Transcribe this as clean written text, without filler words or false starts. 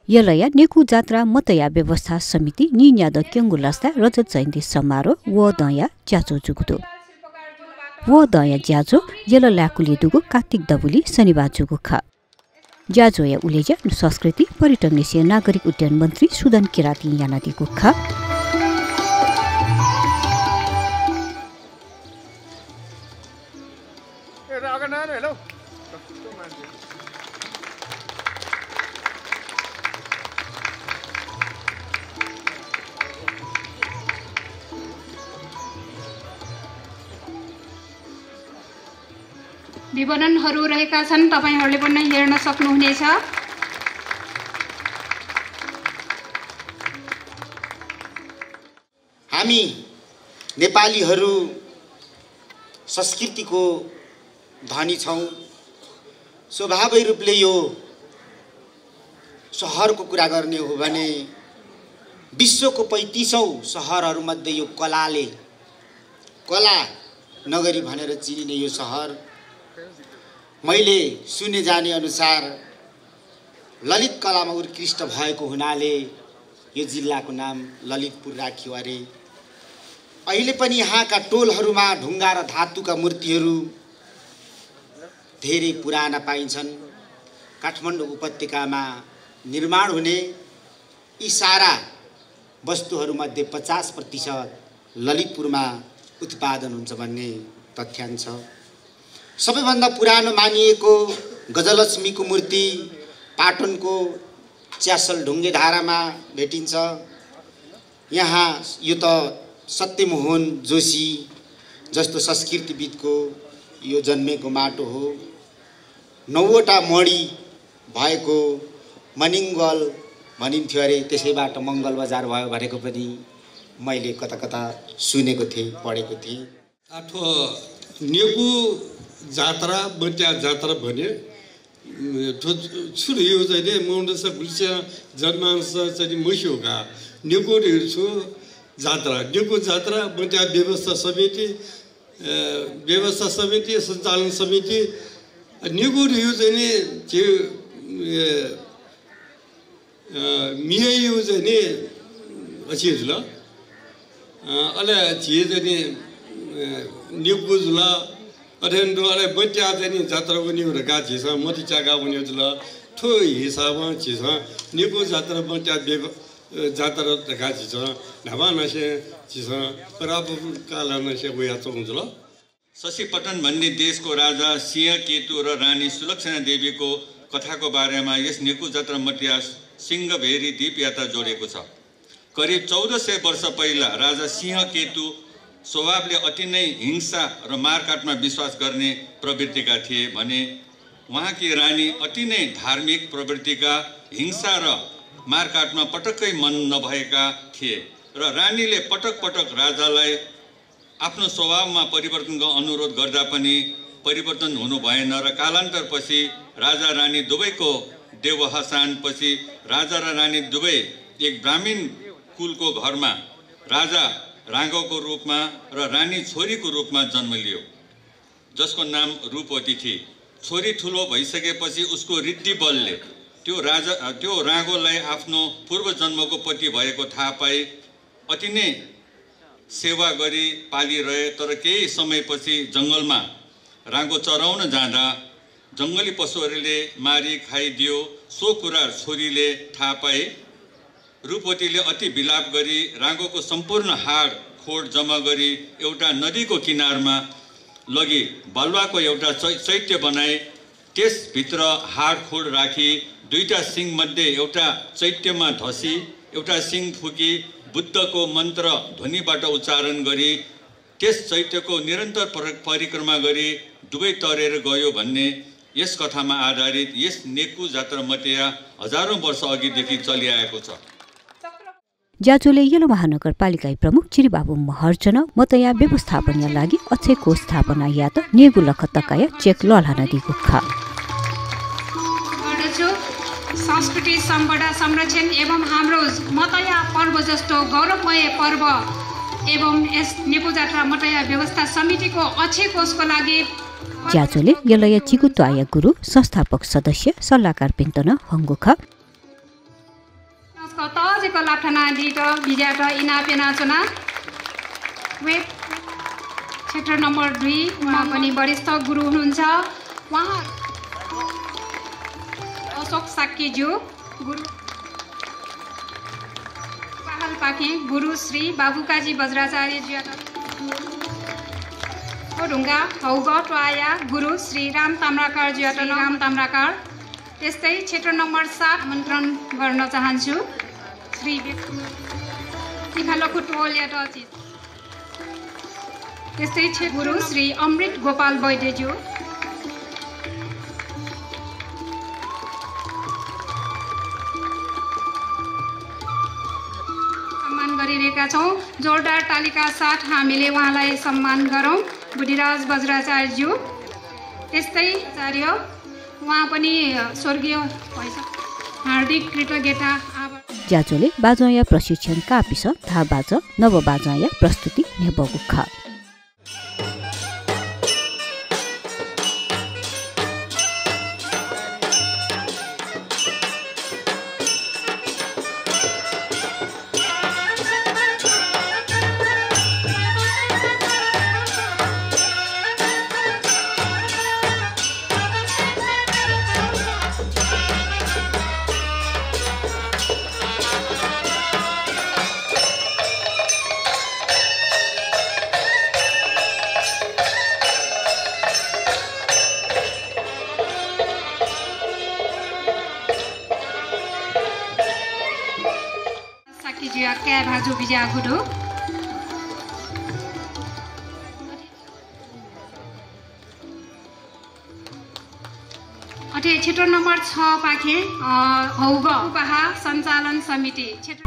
यलया नेकु जात्रा मतया व्यवस्था समिति निन्याद क्यंगु लस्ता रजत जयन्ती समारोह व दया ज्याचो जुगुदो व दया ज्याचो यल लाकुली दुगु कार्तिक दबुली शनिबार जुगु ख ज्याचो या उलेजा संस्कृति पर्यटन निसे नागरिक उड्डयन मन्त्री सुदन किराती यानादिगु ख विवरणहरू रहेका छन्, तपाईहरुले पनि हेर्न सक्नुहुनेछ। हामी नेपालीहरू संस्कृतिको धनी छौं। स्वभावै रूपले यो शहरको कुरा गर्ने हो भने विश्वको 35औं शहरहरूमध्ये यो कला नगरी भनेर चिनिने यो शहर, मैले सुने जाने अनुसार ललित कलामा उत्कृष्ट भएको हुनाले यो जिल्लाको नाम ललितपुर राखियो अरे। अहिले पनि यहाँका टोलहरूमा ढुङ्गा र धातुका मूर्तिहरू धेरै पुराना पाइन्छन्। काठमाडौँ उपत्यकामा निर्माण हुने यी सारा वस्तुहरूमध्ये 50% ललितपुरमा उत्पादन हुन्छ भन्ने तथ्याङ्क छ। सबैभन्दा पुरानो मानिएको गजलक्ष्मीको मूर्ति पाटनको च्यासल ढुङ्गे धारामा भेटिन्छ। यहाँ यो त सत्यमोहन जोशी जस्तो संस्कृतिविदको यो जन्मेको माटो हो। 9वटा मणी भएको मनिङ्गल भनिन्थ्यो अरे, त्यसैबाट मङ्गल बजार भयो भनेको पनि मैले कता सुनेको थिएँ, पढेको थिएँ। नेकु जात्रा बट्या जात्रा भने छुर यो चाहिँ मौंडस गुल्च्या जनमानस चाहिँ मस्योका नेकु छु जात्रा बट्या व्यवस्था समिति सञ्चालन समिति नेकु यो चाहिँ त्यो मिया यो चाहिँ अछि जुल अले जे चाहिँ नेकु जुल अध्ययन अरे बट्या चाहिँ जात्रा पनि हुँदा छिस मतिचाका पनि जुल ठो हिसाबमा छिस नेकु जात्रा बट्या जात्रा देखा छिस ढाबा नसे छिस प्राप्त काला नसे गया हुन्छ ल। शशीपटन भन्ने देशको राजा सिंह केतु र रानी सुलक्षणा देवीको कथाको बारेमा यस नेकु जात्रा मटिया सिंहभेरी द्वीप यात्रा जोडेको छ। करिब 1400 वर्ष पहिला राजा सिंह केतु स्वभावले अति नै हिंसा र मारकाटमा विश्वास गर्ने प्रवृत्तिका थिए भने उहाँकी रानी अति नै धार्मिक प्रवृत्तिका, हिंसा र मारकाटमा पटक्कै मन नभएका थिए र रानीले पटक पटक राजालाई आफ्नो स्वभावमा परिवर्तनको अनुरोध गर्दा पनि परिवर्तन हुनु भएन र कालान्तरपछि राजा रानी दुवैको देवहसान पछि राजा र रानी दुवै एक ब्राह्मण कुलको घरमा राजा राघवको रूपमा र रानी छोरीको रूपमा जन्म लियो, जसको नाम रूपवती थिए। छोरी ठुलो भइसकेपछि उसको ऋद्धि बलले त्यो राघवलाई आफ्नो पूर्व जन्मको पति भएको थाहा पाए। अति नै सेवा गरी पालिरहे, तर केही समयपछि जङ्गलमा राघव चराउन जाँदा जङ्गली पशुहरूले मारी खाइदियो। सो कुरा छोरीले थाहा पाए। रूपवतीले अति विलाप गरी राघवको सम्पूर्ण हाड खोड जम्मा गरी एउटा नदीको किनारमा लगी बालुवाको एउटा चैत्य बनाए। त्यसभित्र हाड खोड राखी दुईटा सिंह मध्ये एउटा चैत्यमा धसी एउटा सिंह फुकी बुद्धको मन्त्र ध्वनिबाट उच्चारण गरी त्यस चैत्यको निरन्तर परिक्रमा गरी दुवै तरेर गयो भन्ने यस कथामा आधारित यस नेकु जात्रा मटिया हजारौं वर्ष अघिदेखि चलिआएको छ। ज्याचोले यलो महानगरपालिका प्रमुख चिरिबाबु महर्जन मतया व्यवस्थापनका लागि अक्षयको स्थापना या त नेगु लखतकाया चेक ललहाना दिगु खा संस्कृति संरक्षण एवं हाम्रो मतया पर्व जस्तो गौरवमय पर्व एवं यस नेकु जात्रा मतया व्यवस्था समितिको अक्षय कोषको लागि ज्याचोले यलया चिगुत्वाया गुरु संस्थापक सदस्य सल्लाहकार पिन्तन हंगुखा तजेको लाप्ठाना दिट बिजाट इनापेना चुना वेब क्षेत्र नम्बर 2 मा पनि वरिष्ठ गुरु हुनुहुन्छ उहाँ अशोक साक्कीज्यू गुरु पाहल पाखे गुरु श्री बाबुकाजी वज्राचार्यज्यू ढुङ्गा हौग टोया गुरु श्री राम ताम्राकारज्यू राम ताम्राकार। त्यस्तै क्षेत्र नम्बर 7 आमन्त्रण गर्न चाहन्छु श्री तिखालको टोलयाट त्यस्तै गुरु श्री अमृत गोपाल वैद्यज्यू सम्मान गरिरहेका छौँ। जोरदार तालिका साथ हामीले उहाँलाई सम्मान गरौँ। बुद्धिराज वज्राचार्यज्यू त्यस्तै आचार्य उहाँ पनि स्वर्गीय हार्दिक कृतज्ञता ज्याचोले बाजया प्रशिक्षण कापिस था बाज नव बाजया प्रस्तुति नेबगुख क्या भाजु बिजा गुडु अटे क्षेत्र नम्बर 6 पाखे हौग उपहा सञ्चालन समिति क्षेत्र